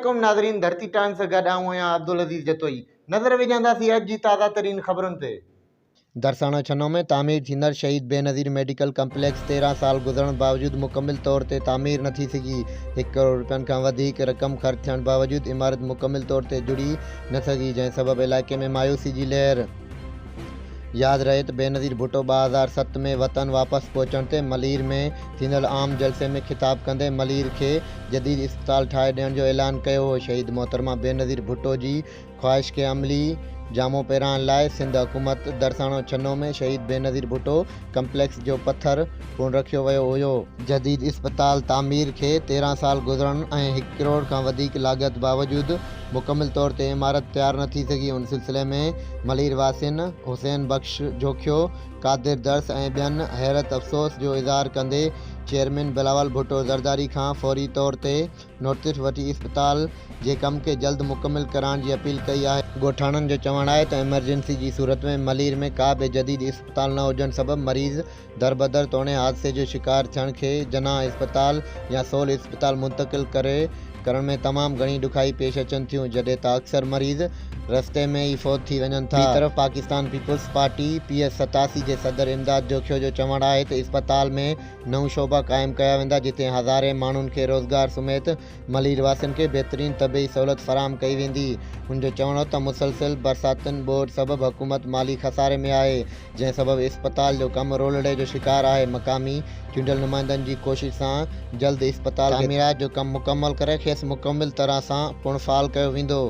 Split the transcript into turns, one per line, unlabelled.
عليڪم ناظرين ڌرتي ٽائمز سان گڏ آئون آهيان عبدالعزيز جتوئي نظر وجهنداسين اڄ جي تازه ترين خبرن تي.
درساڻو ڇنو ۾ تعمير ٿيندڙ شهيد بينظير ميڊيڪل ڪمپليڪس 13 سال گذرڻ باوجود مڪمل طور تي تعمير نه ٿي سگهي، هڪ ڪروڙ رپين کان وڌيڪ رقم خرچ ٿيڻ باوجود عمارت مڪمل طور تي جڙي نه سگهي، جنهن سبب علائقي ۾ مايوسي جي لهر. ياد رهي ته بينظير ڀٽو 2007 ۾ وطن واپس پهچڻ تي ملير ۾ ٿيندڙ عام جلسي ۾ خطاب ڪندي ملير کي جديد اسپتال ٺاهي ڏيڻ جو اعلان ڪيو هو. شهيد محترمه بينظير ڀٽو جي خواهش کي عملي جامو پهرائڻ لاء سنڌ حڪومت درساڻو ڇنو ۾ شهيد بينظير ڀٽو ڪمپليڪس جو پٿر پڻ رکيو ويو هيو. جديد اسپتال تعمير کي 13 سال گذرڻ ۽ هڪ ڪروڙ کان وڌيڪ لاڳت باوجود مڪمل طور تي عمارت تيار نه ٿي سگهي. ان سلسلي ۾ ملير واسين حسين بخش جوکيو، قادر درس ۽ ٻين حيرت افسوس جو اظهار ڪندي چيئرمين بلاول ڀٽو زرداري کان فوري طور تي نوٽيس وٺي اسپتال جي ڪم کي جلد مڪمل ڪرائڻ جي اپيل ڪئي آهي. ڳوٺاڻن جو چوڻ آهي ته ايمرجنسي جي صورت ۾ ملير ۾ ڪا به جديد اسپتال نه هجڻ سبب مريض دربدر توڻي حادثي جو شڪار ٿيڻ کي جناح اسپتال يا سول اسپتال منتقل ڪري ڪرڻ ۾ تمام گهڻي ڏکائي پيش اچن ٿيون جڏهن ته اڪثر مريض رستي ۾ ئي فوت ٿي وڃن ٿا. ٻي طرف Pakistan peoples party P S 87 جي صدر امداد جوکيو جو چوڻ آهي ته اسپتال ۾ نئون شعبا قائم ڪيا ويندا جتي هزارين ماڻهن کي روزگار سميت ملير واسين کي بهترين طبعي سهولت فراهم ڪئي ويندي. هن جو چوڻ هو ته مسلسل برساتن ٻوڏ سبب حڪومت مالي خساري ۾ آهي جنهن سبب اسپتال جو ڪم رولڙي جو شڪار آهي، مقامي چونڊيل نمائندن جي ڪوشش سان جلد اسپتال کي تعميرات جو ڪم مڪمل ڪري کيس مڪمل طرح سان پڻ فعال ڪيو ويندو.